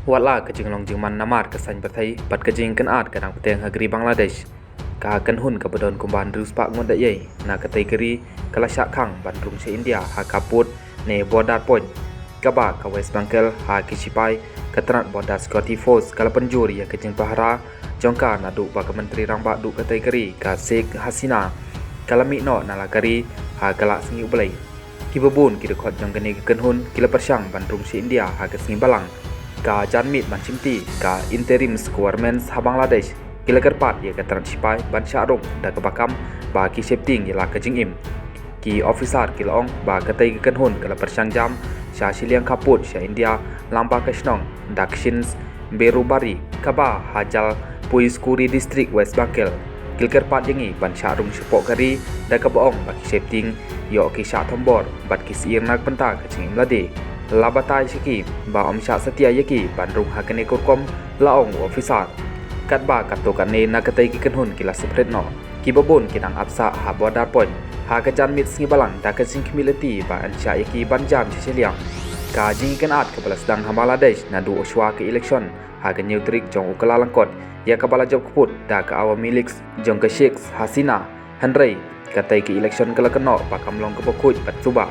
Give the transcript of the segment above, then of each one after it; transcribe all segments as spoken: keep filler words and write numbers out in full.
Watla ka jinglong jingman namar ka saiñ pyrthei bad ka jingkynad ka dang bteng ha ka ri Bangladesh, ka kynhun kaba don kumba hynriew spah ngut da ei na katei ka ri ka la shah khang ban rung sha India ha ka pud ne border point, kaba ka West Bengal ha ki sipai ka tnat Border Security Force ka la pynjur ïa ka jingpahara jong ka naduh ba ka Myntri Rangbah duh katei ka ri ka Sheikh Hasina ka la mih noh na la ka ri ha ka la sngi U Blei. Kiba bun ki dkhot jong kane ka kynhun ki la pyrshang ban rung sha India ha ka sngi Balang. Ka janmiet ban shimti ka interim government ha Bangladesh ki la kyrpad ïa ka tnat sipai ban shah rung da kaba kham ba ki sheptieng ïa la ka jingim. Ki officer ki la ong ba katei ka kynhun ka la pyrshang jam sha shiliang ka pud sha India lyngba ka shnong Dakshin Berubari kaba ha Jalpaiguri District, West Bengal. Ki la kyrpad ïa ngi ban shah rung shapoh ka ri da kaba ong ba ki sheptieng ïoh ki shah thombor bad ki syier na ka bynta ka jingim lade. La batai sha ki ba ym shah satia ïa ki ban rung ha kane ka rukom, la ong u officer. Katba katto katne na katei ki kynhun ki la separate noh. Kiba bun ki dang ap sah ha border point ha ka janmiet sngi Balang da ka jingkhmih lynti ba yn shah ïa ki ban jam sha shiliang. Ka jingïakynad kaba la sdang ha Bangladesh naduh u shuwa ka election ha ka hynñiew tarik jong u Kyllalyngkot, ïa kaba la jop kput da ka Awami League jong ka Sheikh Hasina. Hynrei katei ka election ka la kynnoh ba kam long kaba khuid bad suba.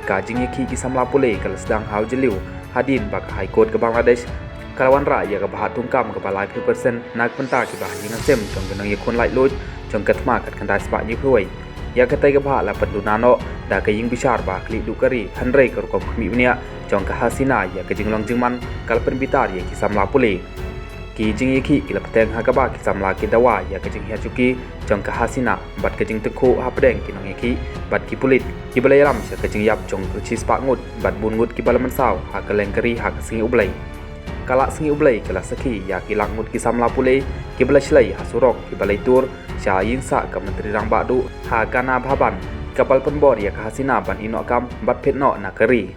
Ka jingïakhih ki samla pule ka la sdang ha u jylliew hadien ba ka High Court ka Bangladesh ka la wanrah ïa ka bhah thungkam kaba laiphew percent na ka bynta ki bah ïing hasem jong ki nongïakhun laitluid jong ka thma khatkhyndai spah hynñiewphew wei. Ïa katei ka bhah la pynduna noh da ka ïingbishar ba ha khlieh duh ka ri, hynrei ka rukom khmih bniah jong ka Hasina ïa ka jinglong jingman ka la pynbitar ïa ki samla pule. Ki jingïakhih ki la bteng ha kaba ki samla ki dawa ïa ka jinghiajuki jong ka Hasina bad ka jingtyngkhuh hapdeng ki nongïakhih bad ki pulit kiba la ïalam sha ka jingïap jong ka shispah ngut bad bun ngut kiba la mynsaw ha kylleng ka ri ha ka sngi U Blei. Ka la sngi U Blei ka la sakhi ïa ki lak ngut ki samla pule kiba la shlei ha surok, kiba la ïatur sha ïing sah ka Myntri Rangbah duh ha Gana Bhavan, kaba la pynbor ïa ka Hasina ban ïeh noh kam bad phet noh na ka ri.